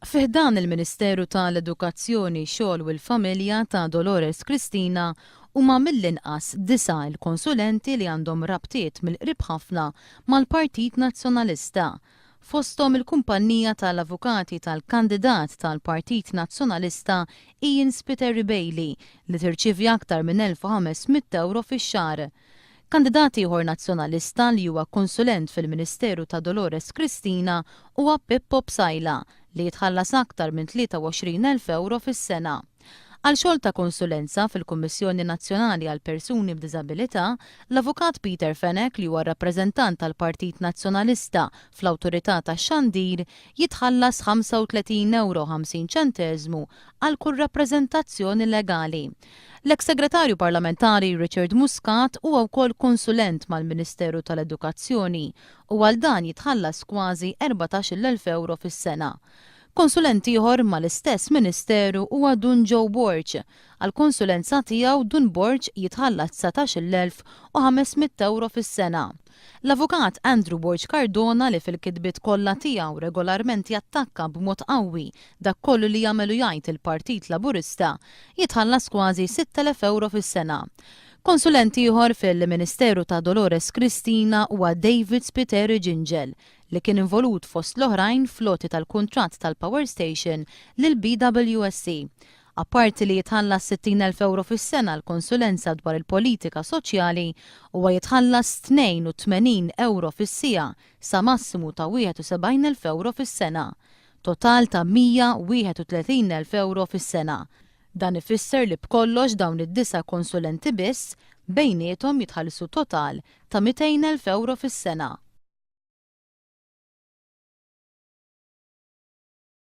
Fi ħdan il-Ministeru ta' l-Edukazzjoni, Xogħol u l-Familja ta' Dolores Cristina huma mill-inqas disa' il-konsulenti li għandhom rabtiet mill-qrib ħafna mal-Partit Nazzjonalista. Fosthom il-kumpannija ta' l-avukati tal-kandidat tal-Partit Nazzjonalista Ian Spiteri Bailey li tirċievi aktar minn 1,500 ewro fix-xahar. Kandidat ieħor Nazzjonalista li huwa konsulent fil-Ministeru ta' Dolores Cristina huwa Pippo Psaila li jitħallas aktar minn 23,000 ewro fis-sena. Għal xogħol ta' konsulenza fil-Kummissjoni Nazzjonali għal Persuni b'Diżabilità, l-Avukat Peter Fenech li huwa r-rappreżentant tal-Partit Nazzjonalista fl-Awtorità tax-Xandir jitħallas 35 ewro 50 ċenteżmu għal kull rappreżentazzjoni legali. L-eks Segretarju Parlamentari Richard Muscat huwa wkoll konsulent mal-Ministeru tal-Edukazzjoni u għal dan jitħallas kważi 14,000 ewro fis-sena. Konsulent ieħor mal-istess Ministeru huwa Dun Joe Borg. Għall-konsulenza tiegħu Dun Borg jitħallas 19,500 ewro fis-sena. L-Avukat Andrew Borg Cardona li fil-kitbiet kollha tiegħu regolarment jattakka b'mod qawwi dak kollu li jagħmel u jgħid il-Partit Laburista, jitħallas kważi 6,000 ewro fis-sena. Konsulent ieħor fil-Ministeru ta' Dolores Cristina huwa David Spiteri Gingell li kien involut fost l-oħrajn fl-għoti tal-kuntratt tal-power station lill-BWSC. Apparti li jitħallas 60,000 ewro fis-sena għal konsulenza dwar il-politika soċjali, huwa jitħallas 82 ewro fis-siegħa sa massimu ta' 71,000 ewro fis-sena. Total ta' 131,000 ewro fis-sena. Dan ifisser li b'kollox dawn id-disa' konsulenti biss, bejniethom jitħallsu total ta' 200,000 ewro fis-sena.